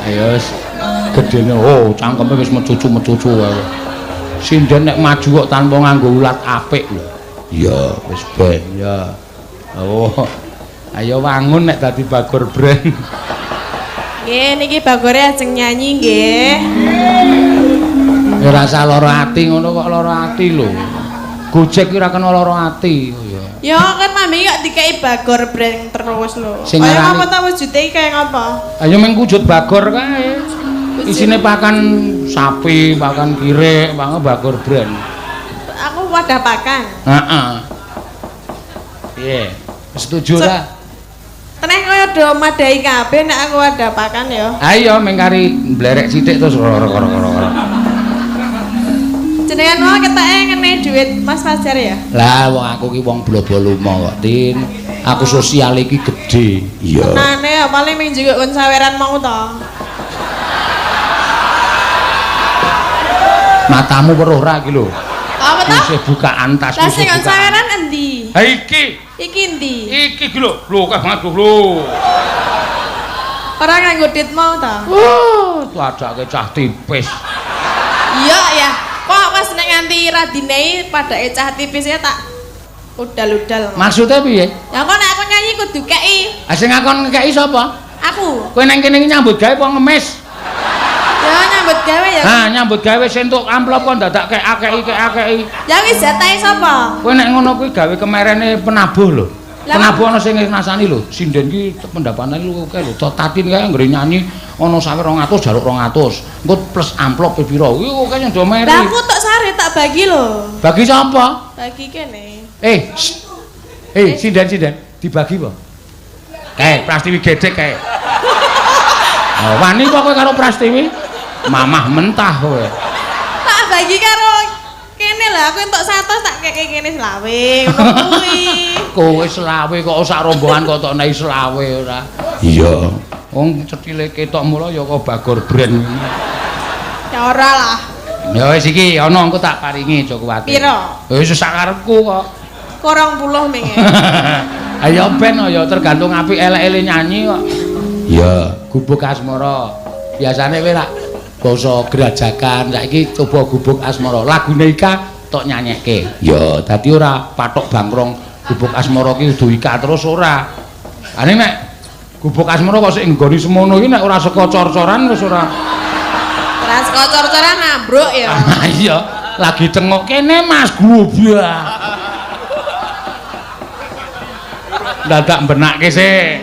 Ayo wis gedene oh cangkeme wis mecucu-mecucu wae. Sinden nek maju kok tanpa nganggo ulat apik lho. Iya, wis ben ya. Oh. Ayo wangun nek dadi Bagor Brand. Nggih, niki Bagore ajeng nyanyi nggih. Ya ora usah lara ati ngono kok lara ati lho. Gojek ki ora kena lara ati. Oh iya. Ya kan mami kok dikeki Bagor Brand terus lho. Sing Kaya ngarani- ngapa ta wujude iki kaya ngapa? Ayo meng wujud Bagor kae. Isine pakan sapi, pakan kirik, pakan Bagor Brand. Aku wadah pakan. Heeh. Piye? Setuju ora? Teneh kaya do madhahi kabeh nek aku wadah pakan ya. Ayo meng kari mblerek sithik terus ora. Jenengan mau ketake ngene dhuwit Mas Fajar ya? Lah wong aku ki wong blobo lumo kok, Tin. Aku sosial iki gedhe. Iya. Tenane ya paling ming juga kon saweran mau to. Matamu weruh ra iki lho. Apa to? Isih bukaan tas Lah sing kon saweran endi? Ha iki. Iki endi? Iki ki lho, lho akeh banget lho. Ora nganggo dit mau to? Wah, tuadake cah tipis. Iya ya. Kok pas nek nganti radinei padake cah tipis ya tak udal-udal. Maksudnya piye? Ya kok nek aku nyanyi kudu kei. Ah sing ngakon ngekeki sapa? Aku. Kowe nang kene iki nyambut gawe apa ngemis? Ya nyambut gawe ya. Ha, nyambut gawe sing entuk amplop kok dadak kek-akeki. Ya wis jatahe sapa? Kowe nek ngono kuwi gawe kemerene penabuh lho. Lah, Penabuh ana sing ngrasani lho. Sinden ki pendapatane lu akeh lho. Tatin kae anggere nyanyi ana sawe 200 jaluk 200. Engko plus amplop pira? Kuwi akeh sing do meri. Lah aku tok sare tak bagi lho. Bagi sapa? Bagi kene. Eh, shh. Eh, sinden-sinden dibagi apa? Kae Prastiwi gedhek kae. Oh, wani kok kowe karo Prastiwi? Mamah mentah kowe. Tak bagi karo kene lah, aku entuk 100 tak keke kene selawe ngono kuwi. Kowe selawe kok sak rombongan kok tok nei selawe ora. Iya. Wong cethile ketok mula ya kok Bagor Brand. Ya ora lah. Ya wis iki ana engko tak paringi aja kuwatir. Piro? Wis sak karepku kok. Korong puluh menge. Ayo ben ya tergantung apik elek-elek nyanyi kok. Iya, gubuk asmara. Biasane kowe lak basa grajakan, saiki coba gubuk asmara. Lagune Ika tok nyanyekke. Ya, dadi ora patok bangkrong gubuk asmara ki kudu Ika terus ora. Ane nek gubuk asmara kok sik nggoni semono iki nek ora saka cor-coran wis ora. Ora saka cor-coran ambruk ya. Iya, lagi tengok kene Mas goblok. Dadak benakke sik.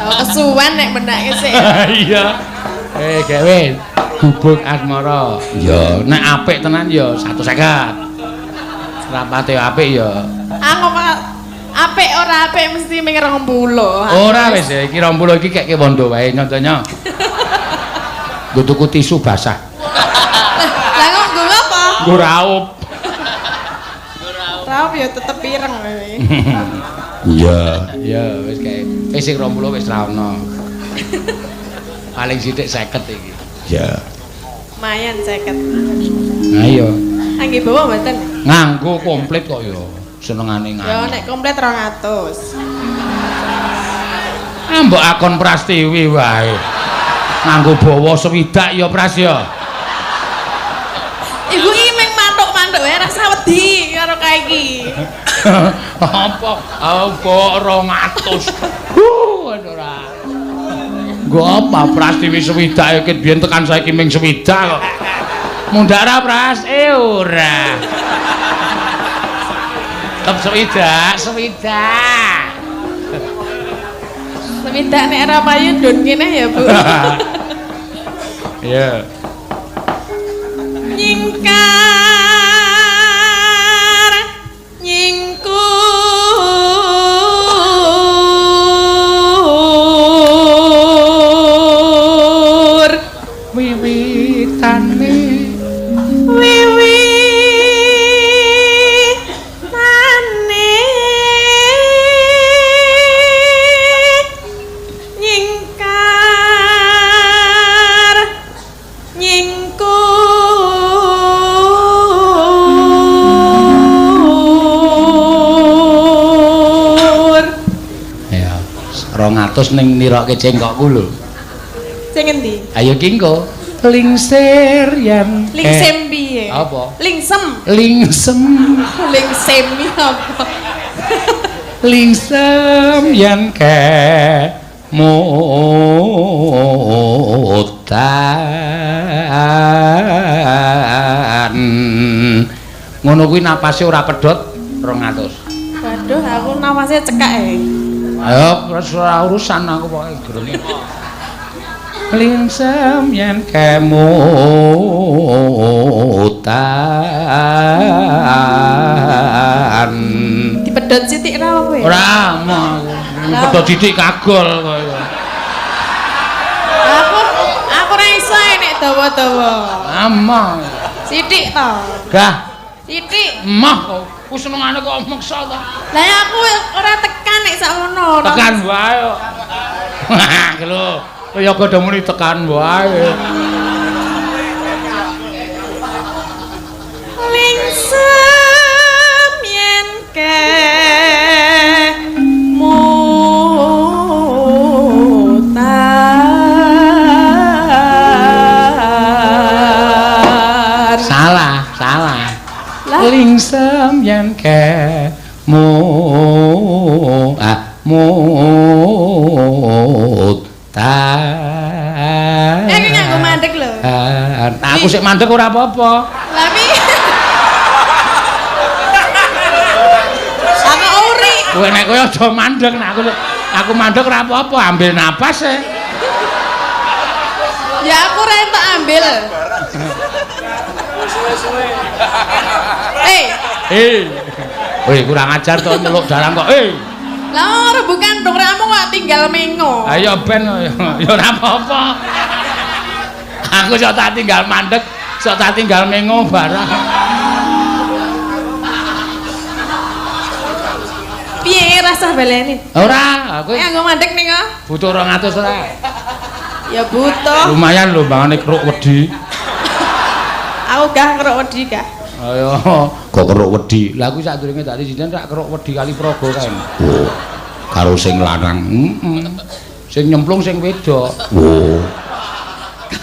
Oh, kesuwen nek benake sik. Iya. Gawe gubuk asmara. Ya, nek apik tenan ya 150. Rapate apik ya. Aku apik ora apik mesti ming 20. Ora wis iki 20 iki keke wondo wae nyontone. Nggo tuku tisu basah. Lah kok nggo apa? Nggo raup. Raup ya tetep ireng kowe. Iya, iya wis kae. Wis sing 20 wis ra ono. Paling sithik 50 iki. Iya. Lumayan 50. Ha iya. Angge bawa mboten? Nganggo komplit kok ya. Senengane nganggo. Ya nek komplit 200. Ah mbok akon Prastiwi wae. Nganggo bawa swidak ya Pras ya. Ibu iki mung mantuk-mantuk wae rasa wedi karo kae iki. Apa? Apa 200? Ora. Nggo apa Prastiwi swidak iki biyen tekan saiki ming swidak kok. Mundhak ra Pras? Ora. Tetep swidak, swidak. Swidak nek ora payu ndon kene ya, Bu. Iya. Nyingkar nyingkur wiwitane wiwitane nyingkar nyingkur 200 ning nirokke cengkokku lho. Sing endi? Ayo ki engko. Lingsir yen Lingsem piye? Apa? Lingsem. Lingsem. Lingsem iki apa? Lingsem yen kemutan. Ngono kuwi napase ora pedhot 200. Waduh, aku napasnya cekak e. Ayo wis ora urusan aku pokoke gerenge. Lingsem yen kemutan. Dipedhot sithik ra kowe? Ora, mau pedhot sithik kagol kowe. Aku ora iso nek dawa-dawa. Amah. Sithik to. Gah. Sithik. Emah kok senengane kok meksa to. Lah aku ora tekan nek sakmono. Tekan wae kok. Wah, lho. Kaya padha muni tekan wae. Lingsem yen kemutan. Salah, salah. Lah? Lingsem yen kemu ah mutan. Iki nganggo mandek lho. Aku sik mandek ora apa-apa. Lah piye? Aku uri. Kowe nek kowe aja mandek, nek aku mandek ora apa-apa, ambil napas e. Ya aku ora entuk ambil. Suwe-suwe. Weh, kurang ajar to nyeluk dalang kok. Lah rebukan dong ramu kok tinggal mengo. Ayo ben ya ora apa-apa. Aku sok tak tinggal mandek, sok tak tinggal mengo barang. Piye rasah baleni? Ora, aku nganggo mandek ning kok. Butuh 200 ora? Ya butuh. Lumayan lho bangane keruk wedi. Aku gah keruk wedi gah. Ayo, kok keruk wedi. Lah aku sadurunge dadi sinden rak keruk wedi kali praga kae. Oh. Karo sing lanang. Heeh. Sing nyemplung sing wedok. Oh.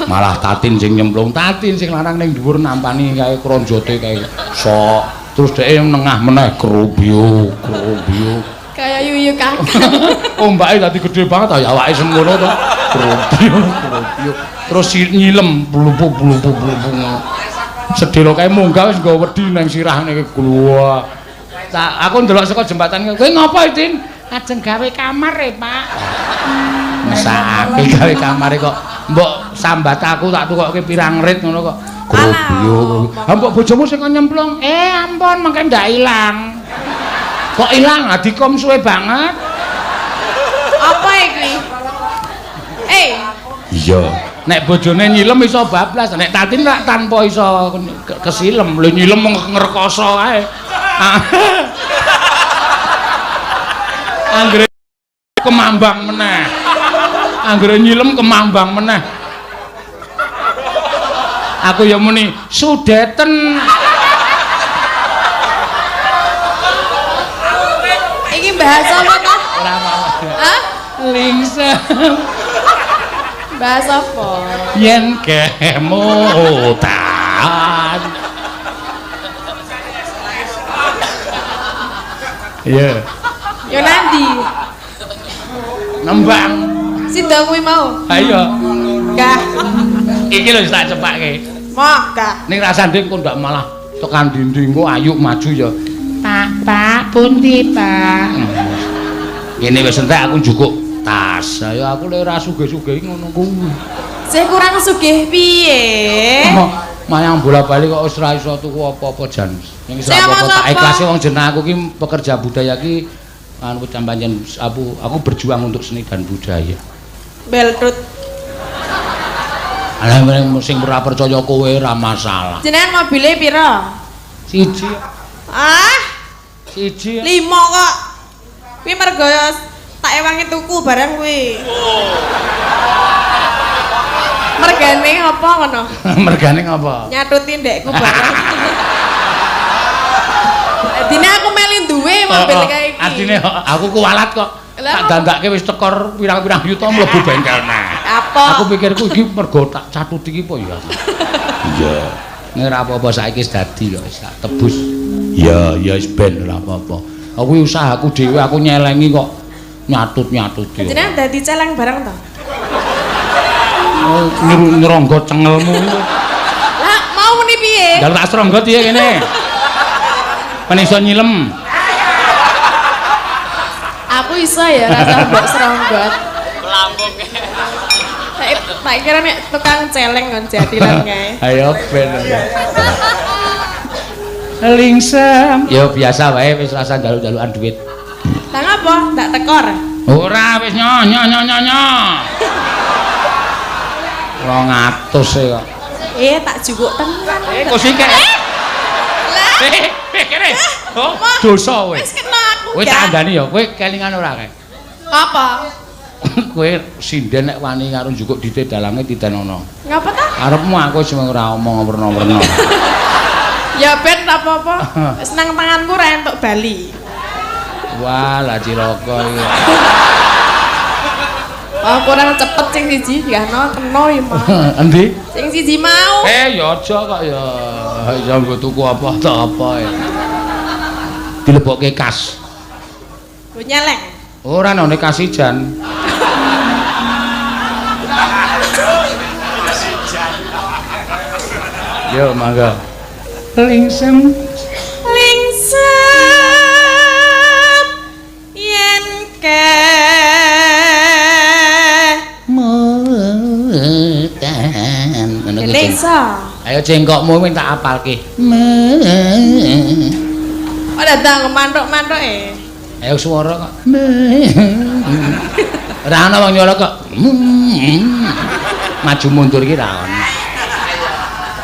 Malah Tatin sing nyemplung, Tatin sing lanang ning dhuwur nampani kae kronjote kae. Sok terus dheke nengah meneh krubyu, krubyu. Kaya yuyu kakak. Ombake dadi gedhe banget ya awake semono to. Krubyu, krubyu. Terus nyilem blupu-blupu-blupu. Sedelo kae munggah wis nggawa wedi nang sirah niki gluwak. Aku ndelok saka jembatan kowe ngopo, Tin? Ajeng gawe kamar e, Pak. Mesake gawe kamare kok mbok sambat aku tak tukokke pirang rit ngono kok. Krobyo. Ha mbok bojomu sing kon nyemplung. Ampun mengke ndak ilang. Kok ilang? Ha dikom suwe banget. Apa iki? Iya. Nek bojone nyilem iso bablas, nek Tatin rak tanpa iso kesilem, lho nyilem ngrekoso kae. Anggere kemambang meneh. Anggere nyilem kemambang meneh. Aku ya muni sudeten. Iki bahasa apa ta? Ora apa-apa. Hah? Lingsem. Bahasa apa? Yen kemutan. Iya. Yo nandi. Nembang. Sida kuwi mau. Ha iya. Gah. Iki lho tak cepake. Moh gah. Ning rasane kok ndak malah tekan dinding kok ayu maju ya. Pak, Pak, pundi, Pak? Ngene wis entek aku njukuk tas. Ayo aku lek ora sugih-sugih ngono kuwi. Sing kurang sugih piye? Mayang bola-bali kok wis ora iso tuku apa-apa jan. Ning wis apa-apa tak ikhlase wong jeneng aku ki pekerja budaya ki anu pancen aku berjuang untuk seni dan budaya. Beltut. Alah sing ora percaya kowe ora masalah. Jenengan mobile pira? Siji. Ah? Siji. 5 kok. Kuwi mergo tak ewangi tuku barang kuwi. Mergane apa ngono? Mergane ngapa? Nyatuti ndekku barang. Dine aku meli duwe mobil kae iki. Artine aku kuwalat kok. Tak dandake wis tekor pirang-pirang yuta mlebu bengkel neh. Apa? Aku pikirku iki mergo tak catut iki apa ya. Iya. Nek ora apa-apa saiki wis dadi kok wis tak tebus. Iya, ya wis ben ora apa-apa. Aku usahaku dhewe aku nyelengi kok nyatut-nyatut yo. Jenengan dadi celeng bareng to? Oh, nyeronggo cengelmu. Lah, mau muni piye? Njaluk tak seronggot piye kene? Men iso nyilem. Aku iso ya rasa mbok seronggot. Lambung. Tak kira nek tukang celeng kon jatilan kae. Ayo ben. Lingsem. Ya biasa wae wis rasa njaluk-njalukan duit. Lah ngapa? Tak tekor. Ora wis nyo nyo nyo nyo nyo. 200 e kok. Tak jukuk tenan. Kok sik. Lah. Kene. Oh, dosa kowe. Wis kena aku. Kowe tak kandhani ya, kowe kelingan ora kae? Apa? Kowe sinden nek wani karo njukuk dite dalange titenono. Ngapa ta? Arepmu aku wis ora omong werna-werna. Ya ben tak apa-apa. Wis nang tanganku ora entuk bali. Wah, lah cilaka iki. Oh, kurang cepet sing siji digano kena iki mau. Endi? Sing siji mau. Ya aja kok ya. Ya nggo tuku apa ta apa ya. Dilebokke kas. Nggo nyeleng. Ora nang kasijan. Yo mangga. Lingsem. Lingsem yen ke mutan. Ngono kuwi. Ayo cengkokmu kuwi tak apalke. Ora datang manthuk-manthuk e. Ayo swara kok. Ora ana wong nyuara kok. Maju mundur iki ra ono.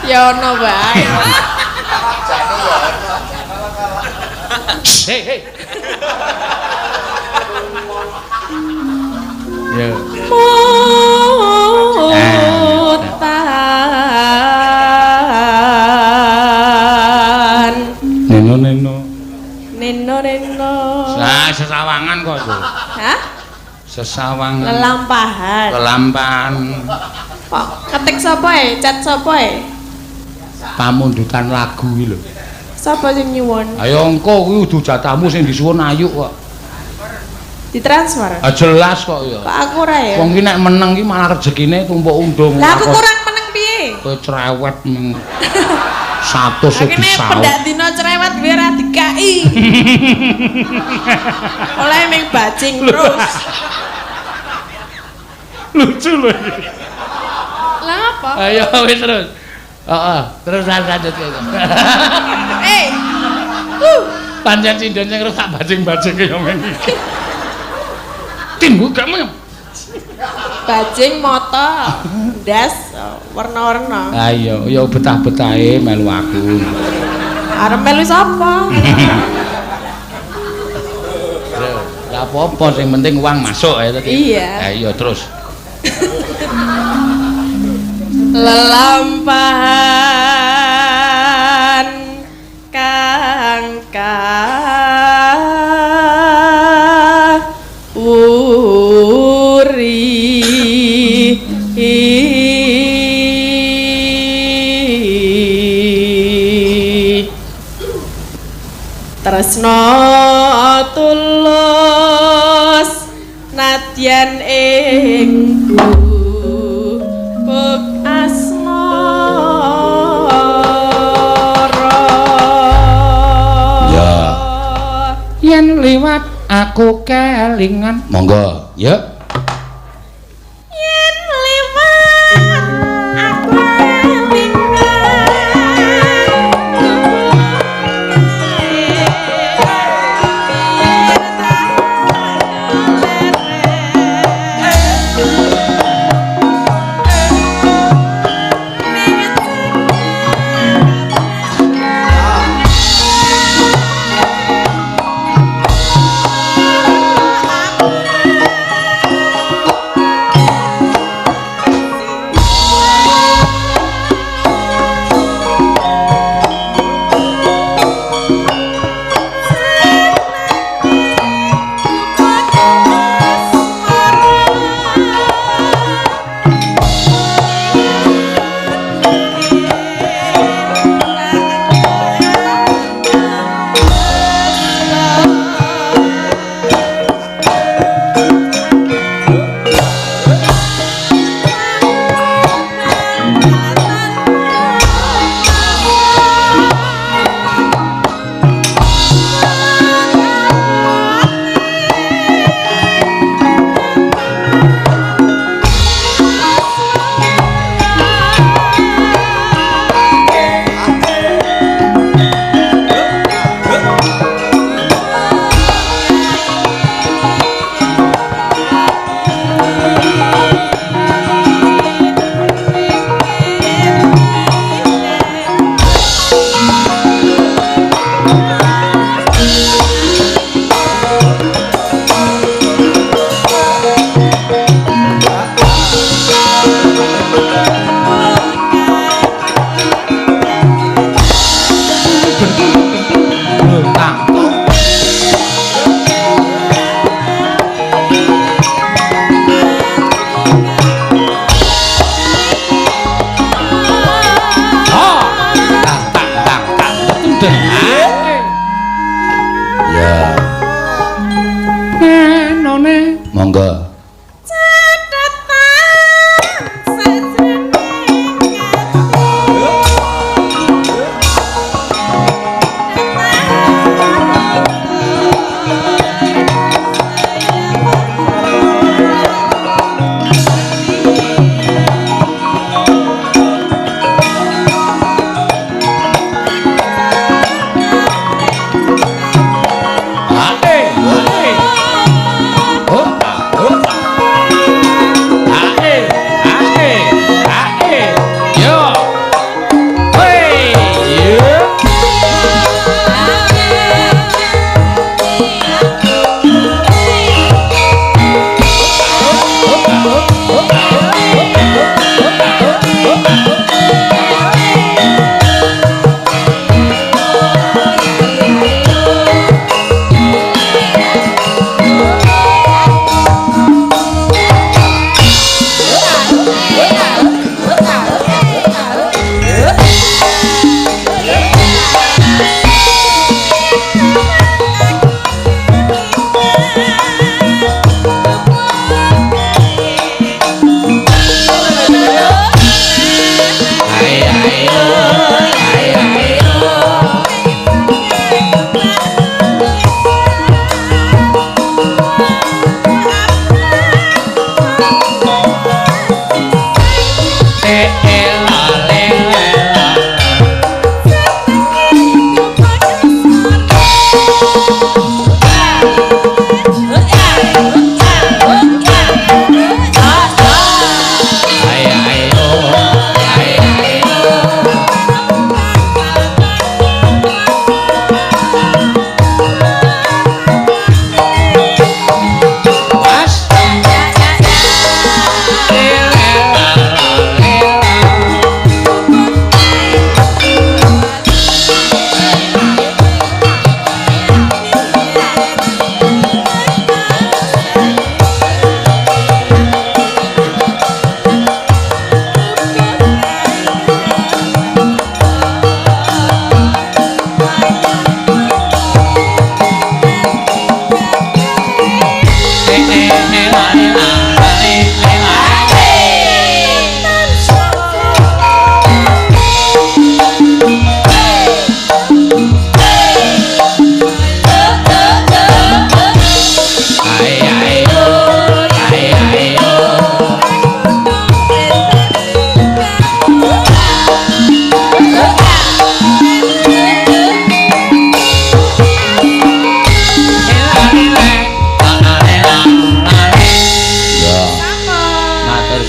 Ya ono wae. Hei hei. Ya. Mutan. Neno neno. Neno neno. Lah sesawangan kok itu. Hah? Sesawangan. Lelampahan. Lelampahan. Kok ketik sapa e? Chat sapa e? Pamundutan lagu iki lho. Sapa sing nyuwun? Ayo engko kuwi kudu jatahmu sing disuwun Ayu kok. Ditransfer? Ah jelas kok ya. Kok aku ora ya? Wong ki nek meneng ki malah rezekine tumpuk undung. Lah aku kurang meneng piye? Kowe cerewet meng. 100 e disaut. Pendak dina cerewet kuwi ora dikai. Oleh ming bajing terus. Lucu lho iki. Lah apa? Ayo wis terus. Heeh, terus lanjut kok. Pancen sinden sing tak bajing-bajing ya men iki. Tinggu gak men. Bajing mata, ndas warna-warna. Ha iya, ya betah-betahe melu aku. Arep melu sapa? Lah apa-apa sing penting uang masuk ya tadi. Iya. Ha iya terus. Lelampahan kang kawuri tresna tulus nadyan ing gubuk asmara. Ya. Yen liwat aku kelingan. Monggo, ya. Yen liwat aku kelingan.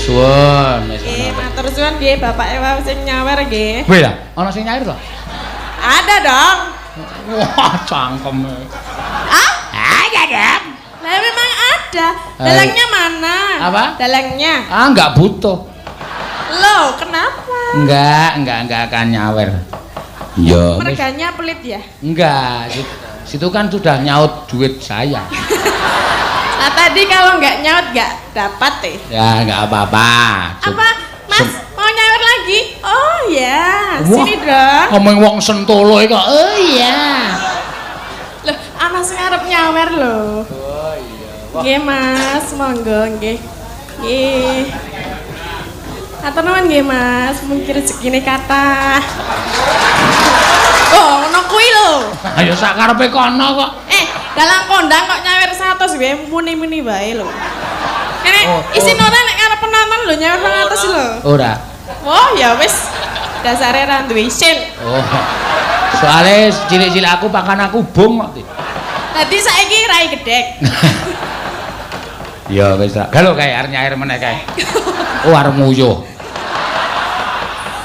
Suwun wis. Nggih, matur suwun nggih bapake wae sing nyawer nggih. Weh lah, ana sing nyawer to? Ada dong. Wah, cangkeme. Ah? Ada dong. Lah memang ada. Dalangnya mana? Apa? Dalangnya. Ah, enggak butuh. Loh, kenapa? Enggak akan nyawer. Iya. Merganya pelit ya? Enggak, situ kan sudah nyaut duit saya. Nah, tadi kalau enggak nyaut enggak dapat deh. Ya, enggak apa-apa. Apa? Mas, mau nyawer lagi? Oh ya, Wah, sini dong. Ngomong wong Sentolo iki kok. Oh iya. Loh, ana sing arep nyawer lho. Oh iya. Nggih, Mas, monggo nggih. Nggih. Atur nuwun nggih, Mas, mungkin rezekine kathah. Oh, ngono kuwi lho. Ayo sak karepe kono kok. Dalang kondang kok nyawer 100 wae muni-muni wae lho. Nek Oh, isin oh. ora nek ngarep penonton lho nyawer 200 lho. Ora. Wah, ya wis. Dasare ra duwe isin. Oh. Soale cilik-cilik aku pakan aku bung kok. Dadi saiki rai gedhek. Ya wis lah. Galo kae arep nyair meneh kae. Oh arep nguyuh.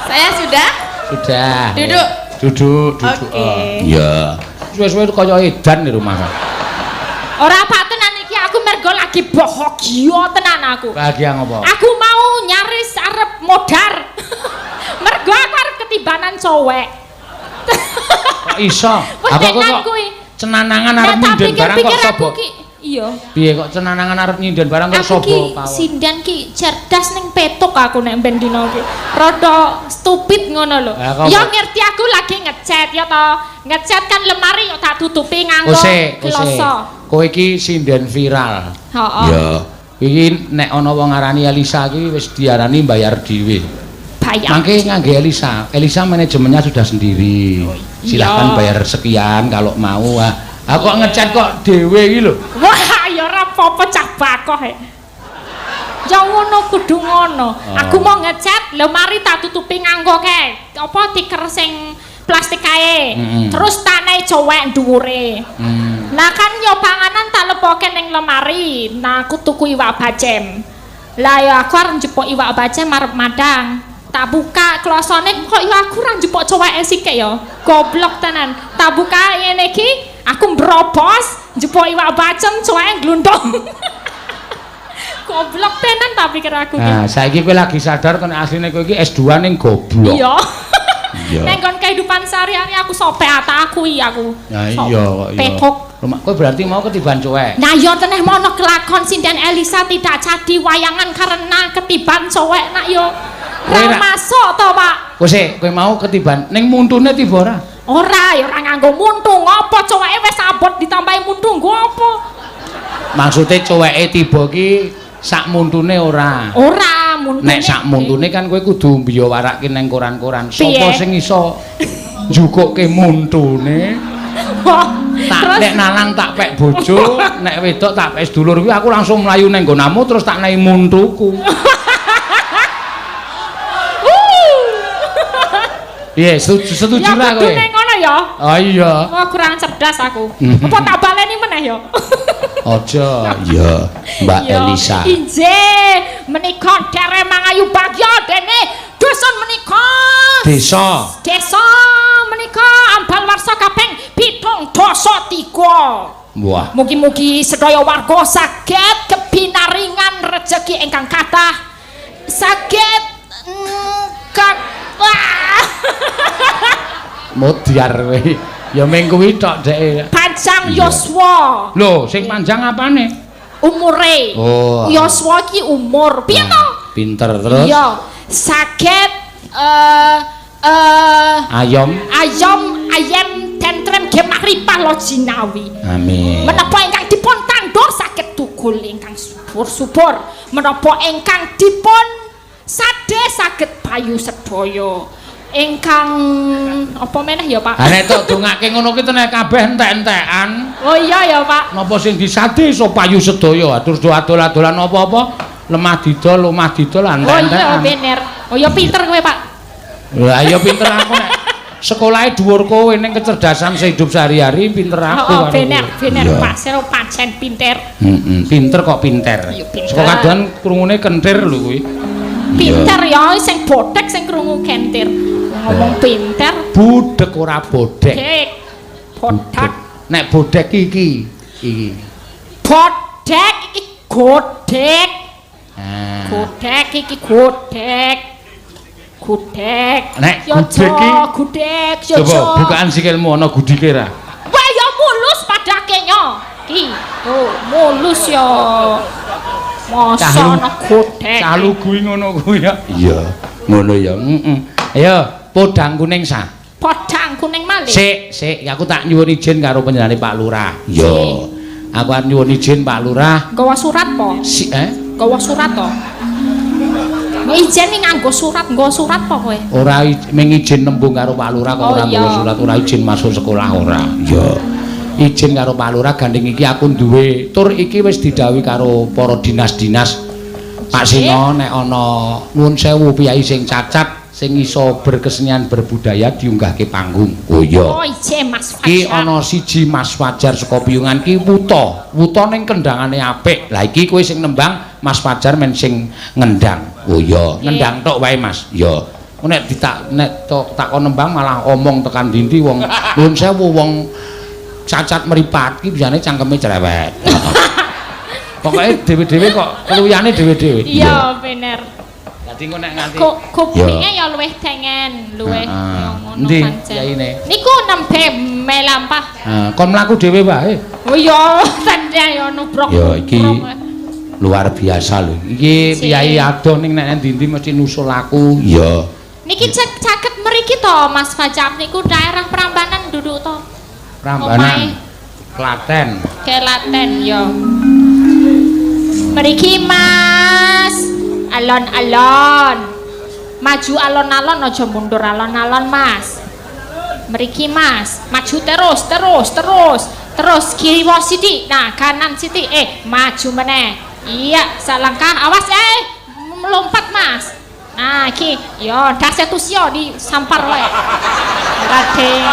Saya sudah? Sudah. Duduk. Duduk, duduk. Oke. Oh. Iya. Suwe-suwe kaya edan di rumah. Ora apa tenan iki aku mergo lagi bahagia tenan aku. Bahagia ngopo? Aku mau nyaris arep modar. Mergo aku arep ketibanan cowek. Kok iso? Wes Aku tenan kok kuwi. cenanangan arep Nah, tak nyinden barang kok pikir-pikir aku sobo. ki iya. Piye kok cenanangan arep nyinden barang kok Aku sobo ki pawon. sinden ki cerdas ning petuk aku nek ben dina ki. Rada stupid ngono lho. Lah, kok- Ya ngerti aku lagi ngechat ya to. Ngechat kan lemari yo tak tutupi nganggo Ose, ose. kloso. Kowe iki sinden viral. Heeh. Ya. Iki nek ana wong ngarani Elisa iki wis diarani bayar dhewe. Bayar. Mangke ngangge Elisa. Elisa manajemennya sudah sendiri. Silahkan iya. bayar sekian kalau mau. Ah, aku kok ngechat kok dhewe iki lho. Wah, ya ora apa-apa cah bakoh e. Ya ngono kudu ngono. Oh. Aku mau ngechat lemari tak tutupi nganggo kae. Apa tiker sing plastik kae. Terus tak naik cowek dhuwure. Nah kan yo panganan tak lepoke ning lemari. Nah aku tuku iwak bacem. Lah ya aku arep njupuk iwak bacem arep madang. Tak buka klosone kok ya aku ora njupuk coweke sithik ya. Goblok tenan. Tak buka ngene iki, aku mbrobos njupuk iwak bacem coweke glundung. Goblok tenan tak pikir aku ki. Nah, saiki kowe lagi sadar kan asline kowe iki S2 ning goblok. Iya. Iya. Nek nggon kehidupan sehari-hari aku sopek ata aku iya aku. Nah iya kok iya. Petok. Rumah kowe berarti mau ketiban cowek. Nah ya teneh mono kelakon sinden Elisa tidak jadi wayangan karena ketiban cowek nak yo. Kowe Ra ra- masuk to, Pak. Kowe sik, kowe mau ketiban ning muntune tiba ora? Ora ya ora nganggo muntu, ngopo coweke wis abot ditambahi muntu nggo apa? Maksude coweke tiba ki sak muntune ora. Ora muntune. Nek sak muntune kan kowe kudu mbiyawarake nang koran-koran. Sopo Piye? sing iso njukukke muntune? Wah, Tak terus nek nalang tak pek bojo, nek wedok tak pek sedulur kuwi aku langsung mlayu nang nggonamu terus tak naik muntuku. Piye, setuju ya lah kowe? kudune ngono ya. Oh iya. Wah, kurang cerdas aku. Apa tak baleni meneh ya? Aja. Iya, Mbak Iya. Elisa. Injih, menika derek mangayu bagya dene dusun menika. Desa. Desa menika ambal warsa kaping 73. Wah. Mugi-mugi sedaya warga saged kebinaringan rejeki ingkang kathah. Saged wah. Modiar kowe. Ya mung kuwi tok dheke. Panjang Iya. yuswa Lho, sing panjang apane? umure. Oh. Yuswa iki umur. Piye to? Pinter terus. Iya, saged Ayom. ayom ayem tentrem gemah ripah lo jinawi. Amin. Menapa ingkang dipun tandur saged tukul ingkang subur-subur. Menapa ingkang dipun sade saged payu sedaya. Ingkang apa meneh ya, Pak? Ha nek tok dongake ngono ki teneh kabeh entek-entekan. Oh iya ya, Pak. Napa sing disade iso payu sedaya. Terus do adol-adolan apa-apa, lemah didol, lemah didol Oh iya entek-entekan. bener. Oh iya pinter kowe, Pak. Lah iya pinter aku nek sekolahe dhuwur kowe ning kecerdasan sehidup sehari-hari pinter aku. Oh, oh karo bener, kowe. bener Iya. Pak Sero pancen pinter. Heeh, pinter kok pinter. Iya, pinter. Saka kadohan krungune kentir lho kuwi. Pinter ya sing bodhek sing krungu kentir. Ngomong pinter. Budek ora bodhek. Dek. Bodhek. Nek bodhek iki iki. Bodhek iki godhek. Ah. Godhek iki godhek. Godhek. Nek Yo gudhek iki godhek yo. Coba bukaan sikilmu ana gudike ra? Wah ya mulus padake nyo. Ki. Oh, mulus ya. Masa ana godhek. Cah lugu ngono kuwi ya. Iya, ngono ya. Heeh. Ayo, podang kuning sah. Podang kuning malih. Sik, sik, aku tak nyuwun izin karo panjenengane Pak Lurah. Iya. Aku arep nyuwun izin Pak Lurah. Nggawa surat po? Si, Nggawa surat to? Izin iki nganggo surat, nggawa surat po kowe? Ora ming izin nembung karo Pak Lurah kok Oh, ora nggawa iya. surat, ora izin masuk sekolah ora. Iya. Izin karo Pak Lurah gandeng iki aku duwe tur iki wis didhawuhi karo para dinas-dinas. Pak Seno nek ana nuwun sewu piyai sing cacat sing iso berkesenian berbudaya diunggahke panggung. Oh iya. Oh, izin Mas Fajar. Ki ana siji Mas Fajar saka Piyungan ki wuta. Wuta ning kendangane apik. Lah iki kowe sing nembang, Mas Fajar men sing ngendang. Oh iya, ngendang tok wae Mas. Iya. Nek ditak nek tok takon nembang malah omong tekan dindi wong nuwun sewu wong cacat mripat ki bisane cangkeme cerewet. Pokoke dhewe-dhewe kok keluyane dhewe-dhewe. Iya, bener. Dadi engko nek nganti Kupinge ya luwih tengen, luwih ngono Endi pancen. yaine? Niku nembe melampah. Ha, kon mlaku dhewe wae. Oh iya, tandha ya nubruk. Ya iki luar biasa lho. Iki piyai adoh ning nek ndi-ndi mesti nusul aku. Iya. Niki caket mriki to Mas Fajar niku daerah Prambanan duduk to. Prambanan. Klaten. Klaten ya. Mriki Mas. Alon-alon. Maju alon-alon aja mundur alon-alon Mas. Mriki Mas, maju terus terus terus. Terus kiri wae sithik. Nah, kanan sithik. Maju meneh. Iya, salangkah. Awas melompat Mas. Nah, iki yo dase tusyo disampar wae. Raden.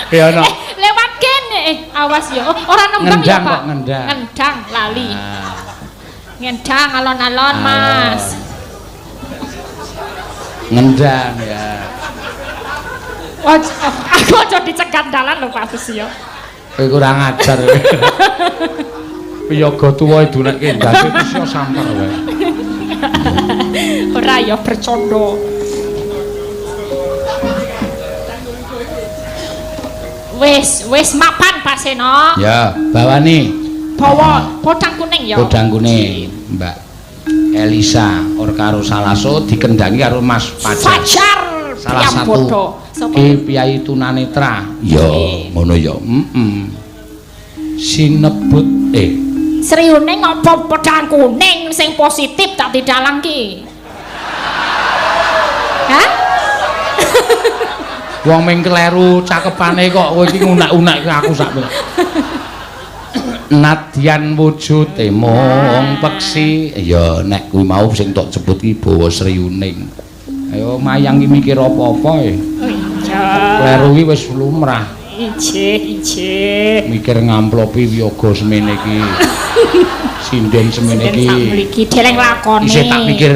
Ya ono. Lewat kene. Awas yo. Oh, ora nembang ya, Ngendang Pak. kok, ngendang. Ngendang lali. Ngendang alon-alon, Mas. Ngendang ya. Oh, aku aja dicegat dalan lho Pak Susio. Kowe kurang ajar. Piyaga tuwa idunekke ndase Tusyo sampar wae. Ora ya bercanda. Wis, wis mapan Pak Seno. Ya, bawani. Bawa podang kuning ya. Podang kuning, Mbak Elisa or karo Salaso dikendangi karo Mas Fajar. Fajar Salah satu ki piyai tunanetra. Ya, ngono ya. Heeh. Sinebut Sriuning apa podang kuning sing positif tak didalang ki? Hah? Wong ming kleru cakepane kok kowe iki ngunak-unak aku sak. Nadyan wujude mung peksi. Ya nek kuwi mau sing tok sebut ki bawa Sriuning. Ayo mayang ki mikir apa-apa e. Oh iya. Kleru ki wis lumrah. Ijih, ijih. Mikir ngamplopi wiyaga semene iki. Sinden semene iki. Sak mriki deleng lakone. Isih tak pikir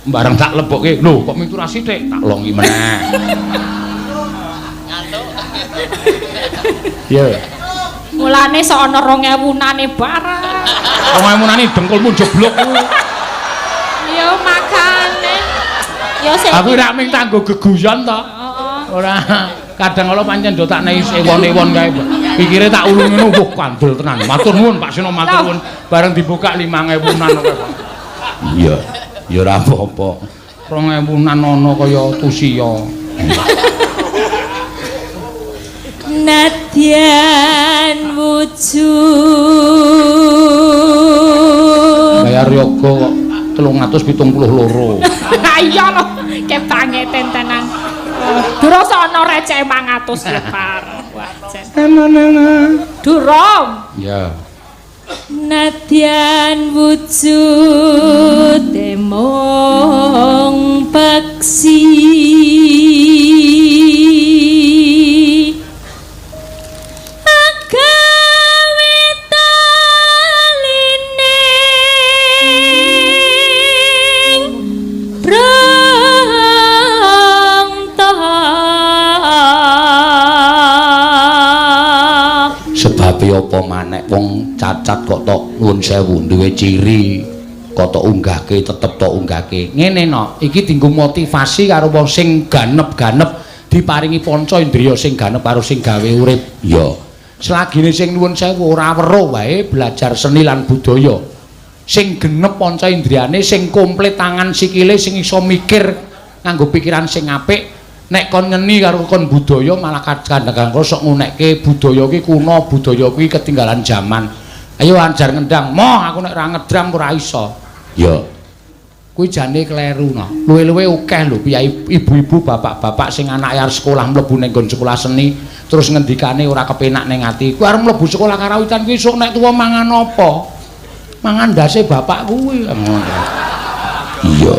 bareng tak lebokke. Lho kok mitur sithik tak longi meneh. Ngantuk. Ya. Mulane sok ana 2000-nane barang. 2000-nane dengkulmu jeblok kuwi. Ya makane. Ya sing aku ora ming tanggo geguyon to. Heeh. Ora kadang kala pancen do tak nehi ewon-ewon kae. Pikire tak ulung ngono wah kandel tenan. Matur nuwun Pak Seno matur nuwun. Bareng dibuka 5000-an kok. Iya, ya ora apa-apa. 2000-an ana kaya tusiya. Nadyan wujud bayar yoga kok 372. Iya lho, kebangeten tenan. Durung sono receh 500 lebar. Wah, jen. Durung. Ya. Nadyan wujud mung peksi agawe tali Wong cacat kok tok nuwun sewu duwe ciri kok tok unggahke tetep tok unggahke. Ngene no, iki dienggo motivasi karo wong sing ganep-ganep diparingi panca indriya sing ganep karo sing gawe urip. Ya. Selagine sing nuwun sewu ora weruh wae belajar seni lan budaya. Sing genep panca indriyane, sing komplit tangan sikile, sing iso mikir nganggo pikiran sing apik. Nek kon nyeni karo kon budaya malah kadang-kadang sok ngunekke budaya ki kuno, budaya kuwi ketinggalan zaman. Ayo ajar ngendang, moh aku nek ora ngedram ora iso. Ya. Kuwi jane kleru no. Luwe-luwe akeh lho piyai ibu-ibu, bapak-bapak sing anake arep sekolah mlebu ning nggon sekolah seni terus ngendikane ora kepenak ning ati. Kuwi arep mlebu sekolah karawitan kuwi esuk nek tuwa mangan apa? Mangan ndase bapak kuwi. Iya,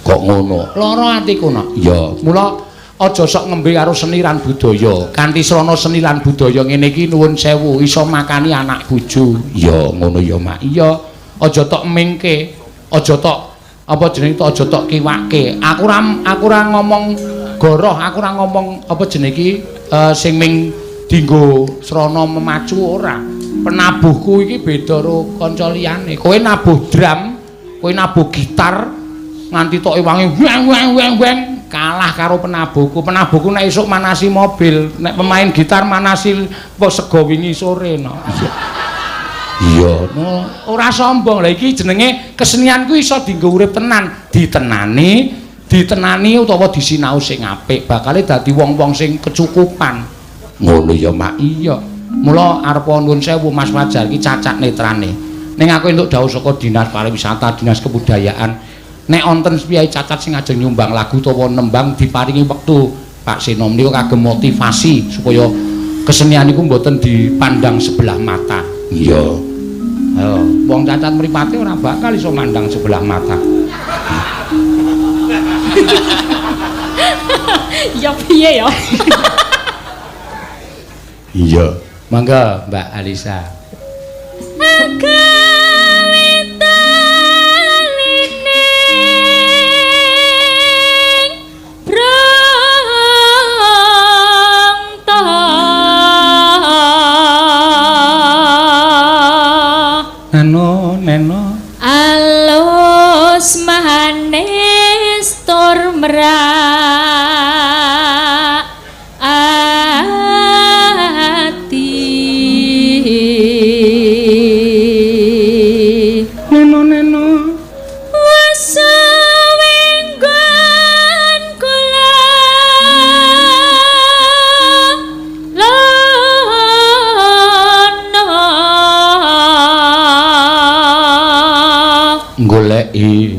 kok ngono. Lara atiku no. Iya, mula aja sok ngembe karo seni lan budaya. Kanthi srana seni lan budaya ngene iki nuwun sewu iso makani anak bojo. Ya ngono ya, Mak. Iya, aja tok mingke, aja tok apa jenenge aja tok kiwake. Aku ora ngomong goroh, aku ora ngomong apa jenenge iki sing ming dienggo srana memacu ora. Penabuhku iki beda karo kanca liyane. Kowe nabuh drum, kowe nabuh gitar nganti tok ewangi weng weng weng weng kalah karo penabuhku. Penabuhku nek esuk manasi mobil, nek pemain gitar manasi apa sego wingi sore no. Iya, no, ora sombong. Lah iki jenenge kesenian kuwi iso dienggo urip tenan, ditenani, ditenani utawa disinau sing apik, bakale dadi wong-wong sing kecukupan. Ngono ya, Mak. Iya. Mula arep nuwun sewu Mas Fajar iki cacat netrane. Ning aku entuk dawuh saka Dinas Pariwisata, Dinas Kebudayaan. Nek wonten piyai cacat sing ajeng nyumbang lagu utawa nembang diparingi wektu Pak Seno menika kagem motivasi supaya kesenian iku mboten dipandang sebelah mata. Iya. Ayo, wong cacat mripate ora bakal iso mandang sebelah mata. Ya piye ya? Iya. Mangga Mbak Alisa. Neno, neno. Alus manis tur merak ati. Neno, neno. Wesawenggon kula lono goleki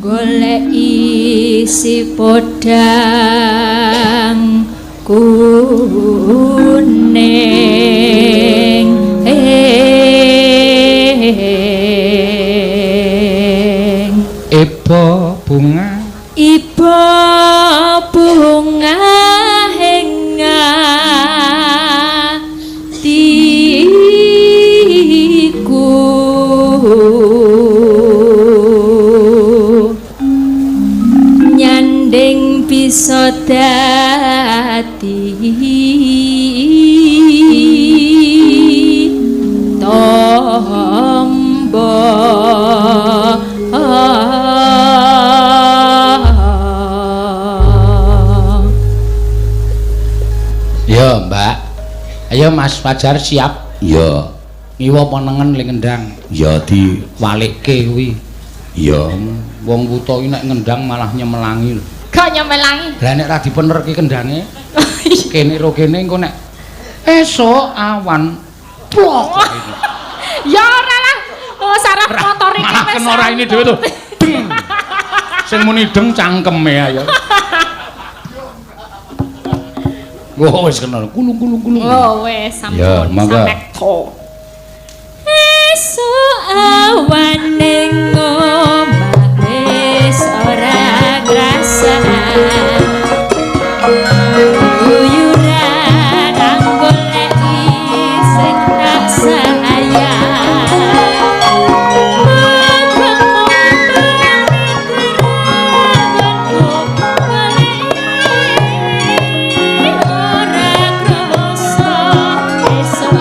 goleki si podang kuning iba bunga iba bunga ing atiku nyanding bisa dadi tombo. Ya, Mbak. Ayo Mas Fajar siap? Ya. Ngiwa apa nengen le ngendang? Ya diwalikke kuwi. Ya, wong wuta iki nek ngendang malah nyemelangi lho. Kok nyemelangi? Lah nek ra dipenerke kendange, kene ro kene engko nek esuk awan plok. Ya ora lah. Oh saraf motor iki wis. Malah kena raine dhewe to. Deng. Sing muni deng cangkeme ayo. Oh wis kena kulung-kulung-kulung. Oh wis sampun samekto. Esuk awan ning omah wis ora krasan. Guyuran anggoleki sing tak sayang. Ora krasa esuk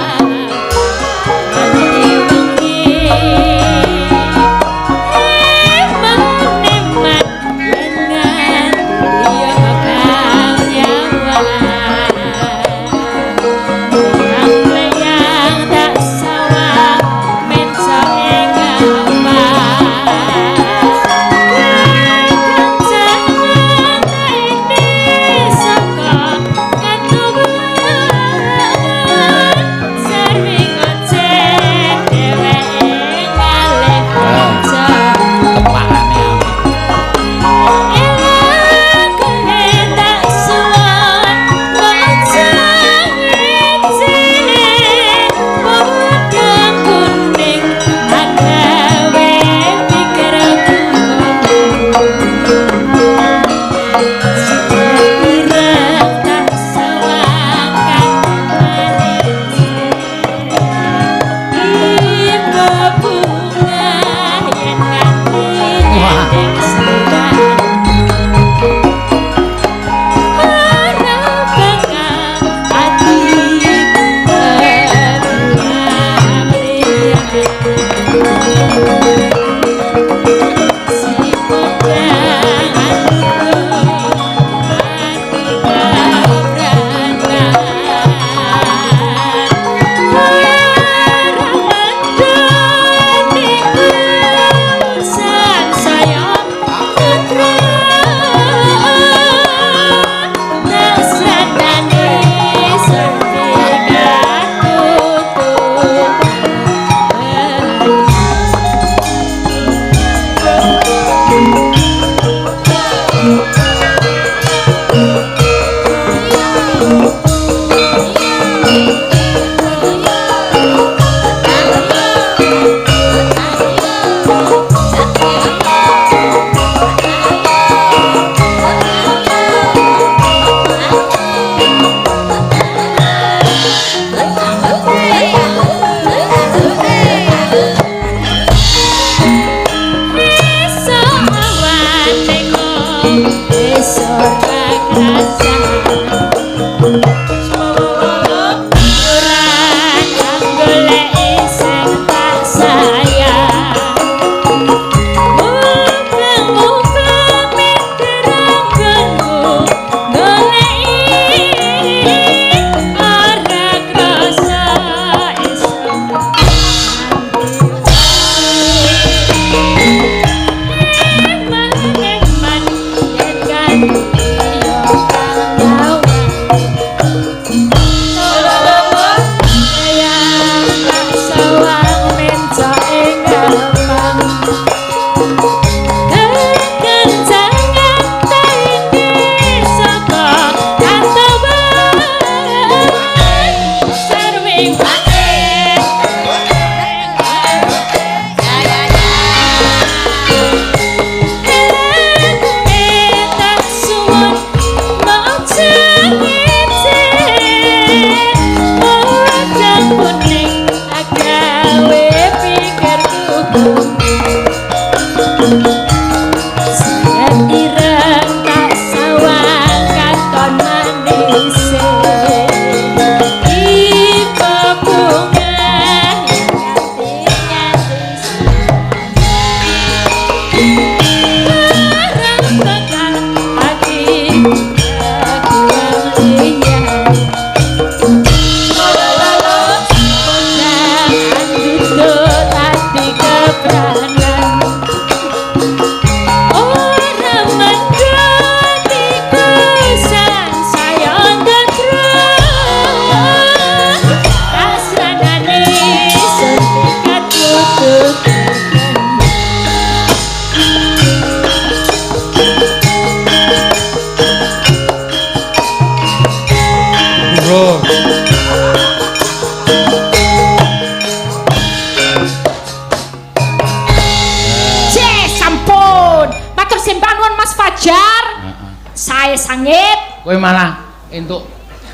sangit. Kowe malah entuk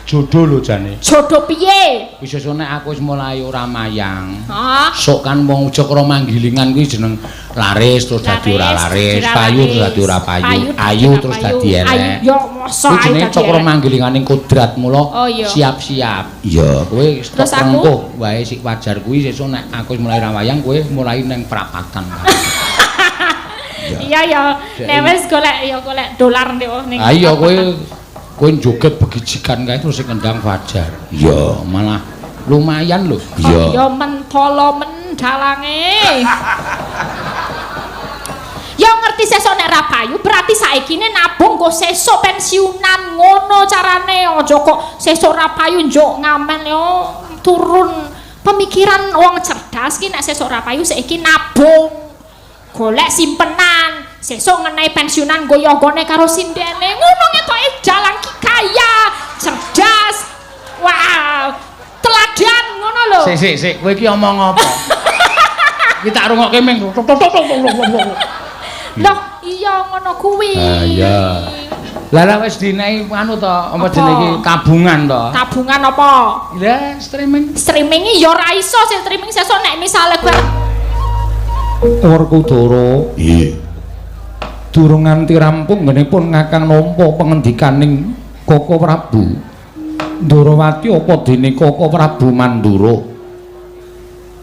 jodoh lho jane. Jodoh piye? Wis sesuk nek aku wis mulai ora mayang. Hah? Sok kan wong Ujokro manggilingan kuwi jeneng laris terus dadi ora laris, payu terus dadi ora payu, ayu terus dadi elek. Ayu yo mosok ayu dadi. Cokro manggilingan ning kodrat mula siap-siap. Iya, kowe stok rengkuh wae sik wajar kuwi sesuk nek aku wis mulai ora wayang kowe mulai ning prapatan. Iya ya, nek wis golek ya golek dolar ning. Ha iya kowe kowe joget begijikan kae terus sing kendang Fajar. Iya, malah lumayan lho. Iya. Ya mentolo mendalange. Ya ngerti sesuk nek ra payu berarti saikine nabung nggo sesuk pensiunan ngono carane. Aja kok sesuk ra payu njuk ngamen yo turun. Pemikiran wong cerdas ki nek sesuk ra payu saiki nabung. Golek simpenan. Sesuk ngenai pensiunan nggo yogone karo sindene. Ngono ngetoke dalang ki kaya, cerdas. Wah, teladan ngono lho. Sik sik sik, kowe iki omong apa? Iki tak rungokke ming. Loh, iya ngono kuwi. Ha iya. Lah lah wis dinehi anu to, apa jenenge iki tabungan to? Tabungan apa? Lah streaming. Streaming iki ya ora iso sing streaming sesuk nek misale kowe Werkudara. Nggih. Durung nganti rampung nggenipun ngakang nampa pengendikaning Koko Prabu. Ndorowati apa dene Koko Prabu Mandura?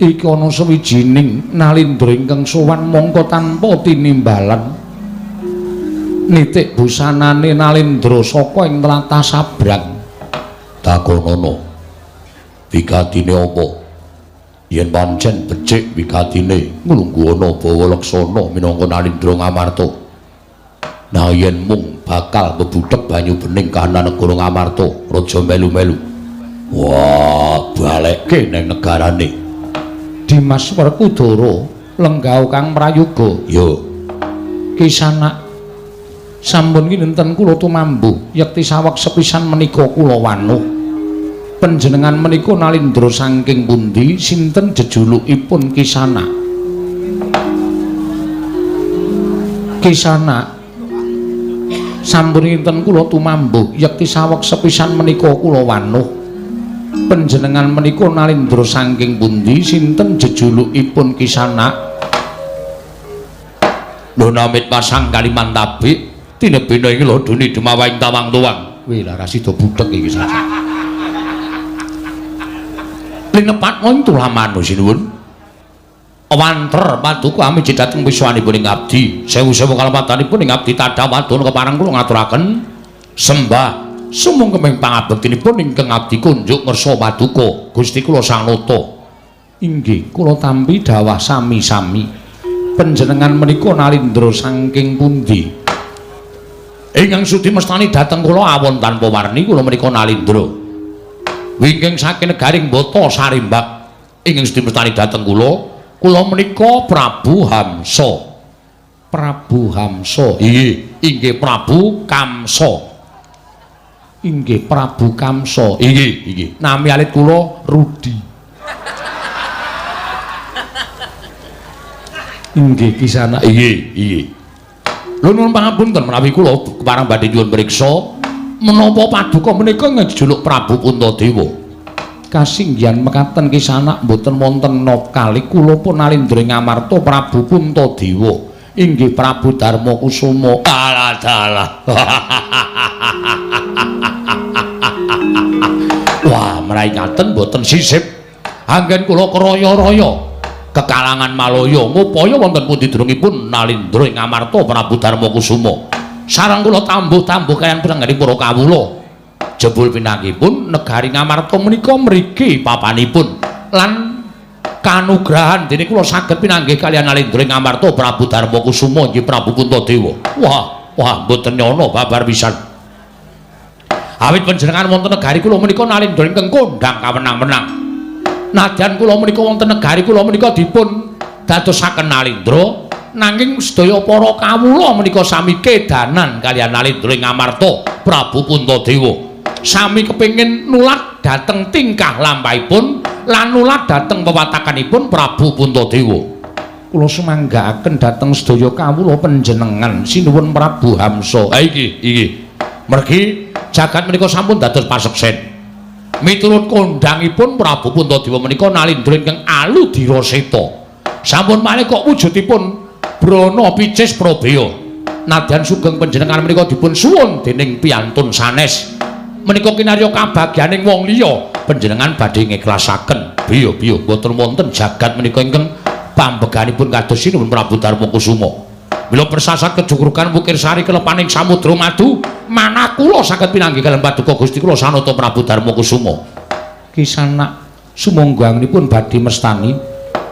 Iki ana sawijining nalindra ingkang sowan mongko tanpa tinimbalan. Nitik busanane nalindra saka ing tlatah Sabrang. Takonono. Wigatine apa? Yen pancen becik wigatine nglungguhana bawa laksana minangka nalindra Ngamarta. Nah yen mung bakal bebudhek banyu bening kahanan negara Ngamarta, raja melu-melu. Wah, balekke ning negarane. Dimas Werkudara lenggah kang prayoga. Ya. Kisanak sampun kinten kula tumambuh yekti saweg sepisan menika kula wanuh. Panjenengan menika nalindra saking pundi sinten jejulukipun Kisanak? Kisanak sampun kinten kula tumambuh yekti saweg sepisan menika kula wanuh. Panjenengan menika nalindra saking pundi sinten jejulukipun Kisanak? Lho namit pasang Kalimantabik tinebina ing lodone dumawaing tawang tuwang. Wih lah rasida budhek iki saja. Linepatmo ing tulamanu sinuwun. Wanter paduka amiji dhateng wiswanipun ing abdi. Sewu-sewu kalepatanipun ing abdi tadha wadon kepareng kula ngaturaken sembah sumungkeming pangabektinipun ingkang abdi kunjuk ngersa paduka Gusti kula Sang Nata. Inggih, kula tampi dawah sami-sami. Panjenengan menika nalindra saking pundi? Ingkang sudi mestani dhateng kula awon tanpa warni kula menika nalindra. Wingking saking negaring Bata Sarimbak. Ingkang sudi mestani dhateng kula, kula menika Prabu Hamsa. Prabu Hamsa. Inggih, inggih Prabu Kamsa. Inggih Prabu Kamsa. Inggih, inggih. Nami alit kula Rudi. Inggih Kisanak. Inggih, inggih. Lho nuwun pangapunten menawi kula kepareng badhe nyuwun priksa menapa paduka menika ngejuluk Prabu Puntadewa. Kasinggihan mekaten Kisanak mboten wonten napa kali kula pun nalindra Ngamarta Prabu Puntadewa. Inggih Prabu Darma Kusuma. Alah dalah. Wah, menawi ngaten mboten sisip. Anggen kula kraya-raya kekalangan Malaya ngupaya wonten pundi durungipun nalindra ing Ngamarta Prabu Darma Kusuma. Sareng kula tambuh-tambuh kaliyan pirengganing para kawula. Jebul pinanggihipun negari Ngamarta menika mriki papanipun lan kanugrahan dene kula saged pinanggih kaliyan nalindra ing Ngamarta Prabu Darma Kusuma inggih Prabu Puntadewa. Wah, wah mboten nyana babar pisan. Awit panjenengan wonten negari kula menika nalindra ingkang kondhang kawenang-wenang. Nadyan kula menika wonten negari kula menika dipun dadosaken nalindra, nanging sedaya para kawula menika sami kedanan kaliyan nalindra ing Ngamarta Prabu Puntadewa. Sami kepengin nulak dhateng tingkah lampahipun lan nulak dhateng pewatakanipun Prabu Puntadewa. Kula sumanggaaken dhateng sedaya kawula panjenengan sinuwun Prabu Hamsa. Ha iki, iki. Mergi jagat menika sampun dados paseksen. Miturut kondhangipun Prabu Puntadewa menika nalindra ingkang aludira seta. Sampun malih kok wujudipun Brana Picis Prabeya. Nadyan sugeng panjenengan menika dipun suwun dening piyantun sanes. Menika kinarya kabagyaning wong liya, panjenengan badhe ngikhlasaken. Biya-biya boten wonten jagat menika ingkang pambeganipun kados sinuwun Prabu Darma Kusuma. Mila persasat kejugrugan Wukir Sari kelepaning samudra madu, manah kula saged pinanggih kaliyan paduka Gusti kula Sanata Prabu Darma Kusuma. Kisanak sumangga anggenipun badhe mestani,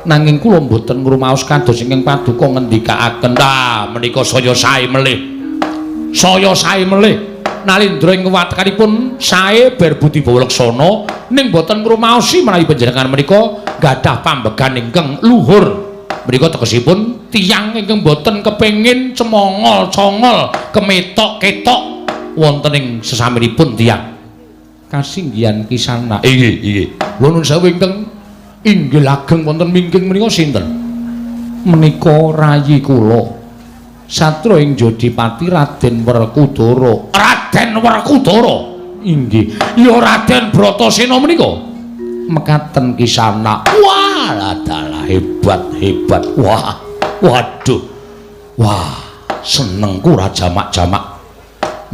nanging kula mboten ngrumaos kados ingkang paduka ngendikaaken. Lah menika saya sae melih. Saya sae melih. Nalindra ing watekanipun sae berbudi bawa laksana ning boten ngrumaosi menawi panjenengan menika gadah pambegan ingkang luhur. Menika tegesipun tiyang ingkang boten kepengin cemongol congol kemetok-ketok wonten ing sesaminipun tiyang. Kasinggihan Kisanak. Inggih, inggih. Kula nuwun sewu ingkang inggil ageng wonten mingking menika sinten? Menika rayi kula. Satra ing Jodipati Raden Werkudara. Raden Werkudara. Inggih. Ya Raden Bratasena menika. Mekaten Kisanak. Wah, adalah hebat hebat. Wah, waduh. Wah, senengku ra jamak-jamak.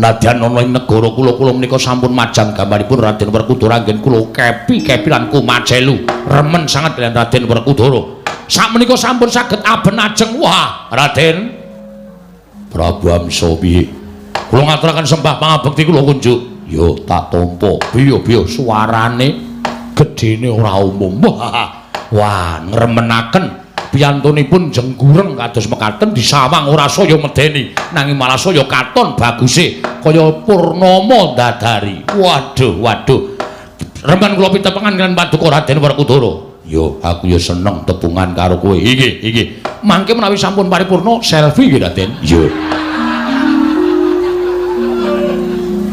Nadyan ana ing negara kula, kula menika sampun majang gambaripun Raden Werkudara anggen kula kepi-kepi lan kumajelu. Remen sanget kaliyan Raden Werkudara. Sakmenika sampun saged aben ajeng. Wah, Raden Prabu Amsa piye? Kula ngaturaken sembah pangabekti kula kunjuk. Yo tak tampa. Biyo-biyo suarane gedene ora umum. Wah, wah ngremenaken piyantunipun jenggureng kados mekaten disawang ora saya medeni nanging malah saya katon baguse kaya purnama ndadari. Waduh, waduh. Remen kula pitepengan kaliyan paduka Raden Werkudara. Yo, aku yo seneng tepungan karo kowe. Inggih, inggih. Mangke menawi sampun paripurna selfie nggih Raden. Yo.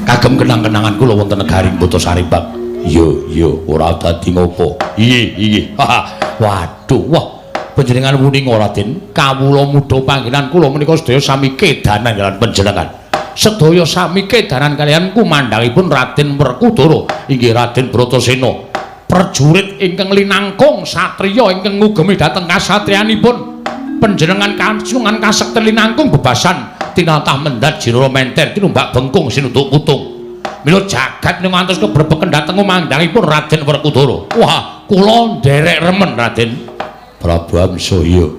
Kagem kenang-kenangan kula wonten negari Botasarimbak. Yo, yo, ora dadi ngopo. Inggih, inggih. Waduh, wah. Panjenengan wuninga Raden, kawula muda panggenan kula menika sedaya sami kedanan kaliyan panjenengan. Sedaya sami kedanan kaliyan kumandhangipun Raden Werkudara, inggih Raden Bratasena. Prajurit ingkang linangkung satriya ingkang ngugemi dhateng kasatriyanipun. Panjenengan kasungan kasekten linangkung bebasan tinatah mendhat jirara menter tinumbak bengkung sinunduk putung. Mila jagat ning ngantos kebrebeken dhateng kumandhangipun Raden Werkudara. Wah, kula nderek remen Raden Prabu Amsa. Iya.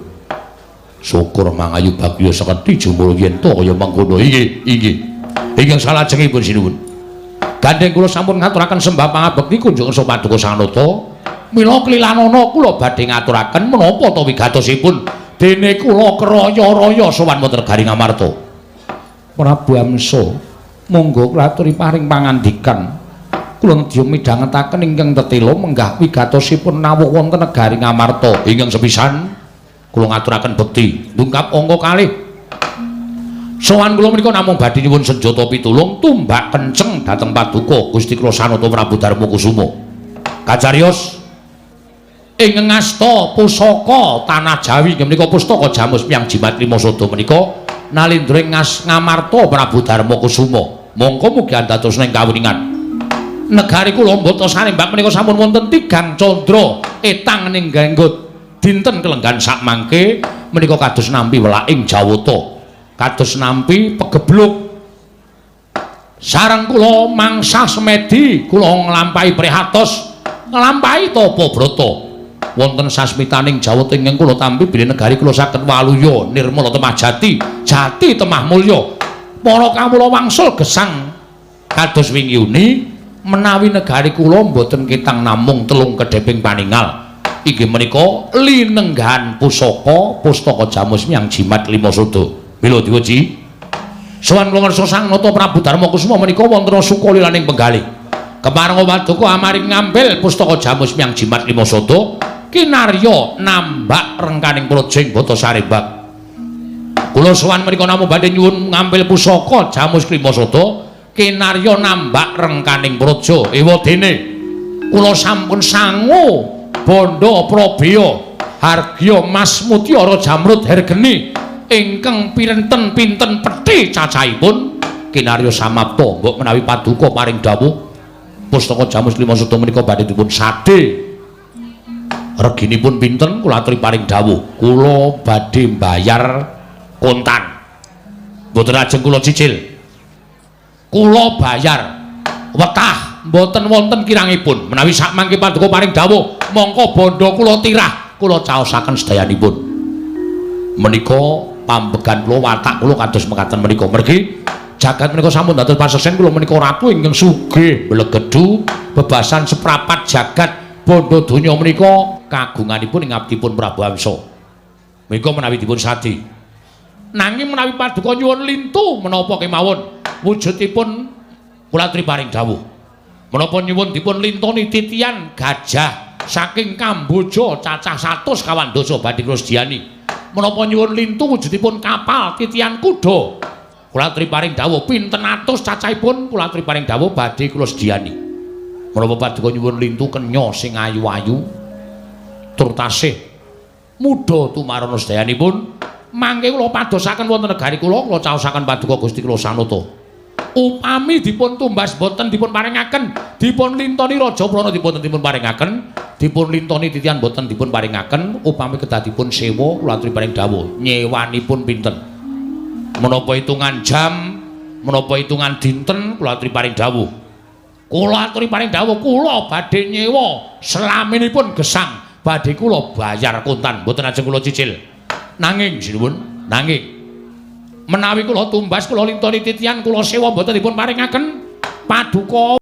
Syukur mangayu bagya sekedhi jumur yen to kaya mengkono. Inggih, inggih. Ingkang salajengipun sinuwun. Gandeng kula sampun ngaturaken sembah pangabekti kunjuk kersa paduka Sang Nata. Mila klilanana kula badhe ngaturaken menapa ta wigatosipun dene kula kraya-raya sowan wonten negari Ngamarta. Prabu Amsa, monggo kula aturi paring pangandikan. Kula nedya midhangetaken ingkang tetela menggah wigatosipun nawuh wonten negari Ngamarta. Ingkang sepisan kula ngaturaken bekti ndungkap angka kalih. Sowan kula menika namung badhe nyuwun senjata pitulung tumbak kenceng dhateng paduka Gusti kula Sanata Prabu Darma Kusuma. Kacariyos ing ngasta pusaka tanah Jawi inggih menika pustaka Jamus Miang Jimat Lima Sada menika nalindra ing Ngamarta Prabu Darma Kusuma. Mongko mugi andados ing kawuningan. Negari kula Botasarimbak menika sampun wonten tigang candra etang ning ganggut dinten kelenggan sakmangke menika kados nampi welaking Jawata, kados nampi pegebluk. Sareng kula mangsa semedi kula nglampahi prihatos, nglampahi tapa brata wonten sasmitaning Jawata ingkang kula tampi bilih negari kula saged waluya nirmala temah jati, jati temah mulya. Para kawula wangsul gesang kados wingi uni menawi negari kula mboten ketang namung telung kedheping paningal. Inggih menika linenggahan pusaka pustaka Jamus Miang Jimat Lima Sada. Mila diweji sowan kula ngersa Sang Nata Prabu Darma Kusuma menika wonten sukalilaning penggalih. Keparenga paduka amaring ngambil pustaka Jamus Miang Jimat Lima Sada kinarya nambak rengkaning praja ing Botasarimbak. Kula sowan menika namung badhe nyuwun ngambil pusaka Jamus Lima Sada kinarya nambak rengkaning praja. Ewadene kula sampun sangu bondo Prabeya hargya mas mutiara jamrut hergeni ingkang pinten-pinten pethi cacahipun Kinarya samapta, mbok menawi paduka paring dawuh pustaka Jamus Lima Suta menika badhe dipun sade. Reginipun pinten kula aturi paring dawuh. Kula badhe mbayar kontan. Mboten ajeng kula cicil. Kula bayar wetah mboten wonten kirangipun. Menawi sakmangke paduka paring dawuh, mongko bondo kula tirah, kula caosaken sedayanipun. Menika pambegan kula, watak kula kados mekaten menika. Mergi jagat menika sampun dados paseksen kula menika ratu ingkang sugih mblegedu bebasan seprapat jagat bondo donya menika kagunganipun ing abdipun Prabu Amsa. Menika menawi dipun sadi. Nanging menawi paduka nyuwun lintu menapa kemawon wujudipun kula aturi paring dawuh. Menapa nyuwun dipun lintoni titian gajah saking Kamboja cacah 100 kawan dasa badhe kula sediani. Menapa nyuwun lintu wujudipun kapal titian kuda. Kula aturi paring dawuh pinten atus cacahipun kula aturi paring dawuh badhe kula sediani. Menapa paduka nyuwun lintu kenya sing ayu-ayu tur tasih muda tumarana sedayanipun mangke kula padosaken wonten negari kula, kula caosaken paduka Gusti kula Sanata. Upami dipun tumbas boten dipun paringaken, dipun lintoni Raja Prana dipun dipun paringaken, dipun lintoni titian boten dipun paringaken, upami kedah dipun sewa kula aturi paring dawuh nyewanipun pinten. Menapa hitungan jam, menapa hitungan dinten kula aturi paring dawuh. Kula aturi paring dawuh kula badhe nyewa selaminipun gesang, badhe kula bayar kontan, mboten ajeng kula cicil. Nanging sinuwun, nanging menawi kula tumbas kula lintoni titian kula sewa mboten dipun paringaken, paduka